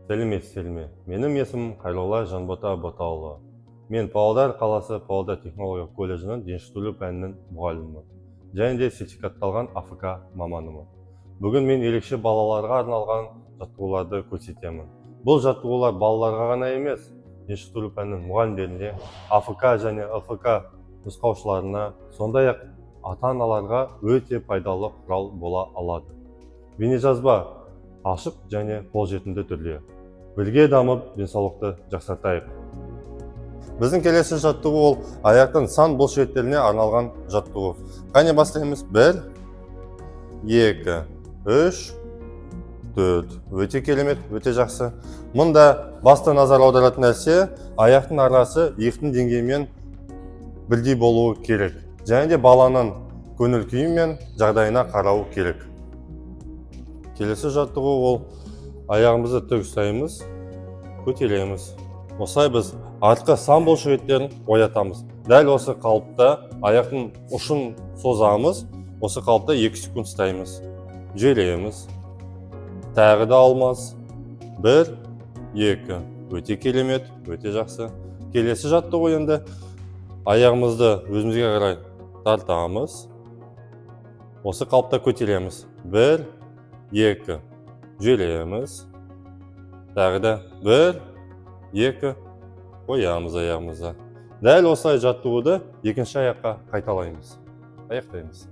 Сәлеметсіздер ме? Менің есімім Қайролла Жанбота Ботаұлы. Мен Павлодар қаласы Павлодар технологиялық колледжінің дене пәнінің мұғалімімін және де сертификатталған АФК маманымын. Бүгін мен ерекше балаларға арналған жаттығуларды көрсетемін. Бұл жаттығулар балаларға ғана емес, дене пәнінің мұғалімдеріне, АФК және ЛФК нұсқаушыларына, сондай ақ ата аналарға өте пайдалы құрал бола алады. Бейнежазба ашық және қолжетімді түрде. Бірге дамып, денсаулықты жақсартайық. Біздің келесі жаттығу ол аяқтың сан бұлшықеттеріне арналған жаттығу. Қане, бастаймыз. Бір, екі, үш, төрт. Өте керемет, өте жақсы. Мұнда басты назар аударатын нәрсе: аяқтың арасы иықтың деңгейімен бірдей болуы керек және де баланың көңіл күйі мен жағдайына қарау керек. Келесі жаттығу ол аяғымызды тік ұстаймыз, көтереміз. Осылай біз артқы сан бұлшықеттерін оятамыз. Дәл осы қалыпта аяқтың ұшын созамыз. Осы қалыпта 2 секунд ұстаймыз, жібереміз. Тағы да алмаз. Бір, екі. Өте керемет, өте жақсы. Келесі жаттығу енді аяғымызды өзімізге қарай тартамыз. Осы қалыпта көтереміз. Бір, екі, жібереміз. Тағы да бір, екі, қоямыз аяғымызды. Дәл осылай жаттығуды екінші аяққа қайталаймыз, аяқтаймыз.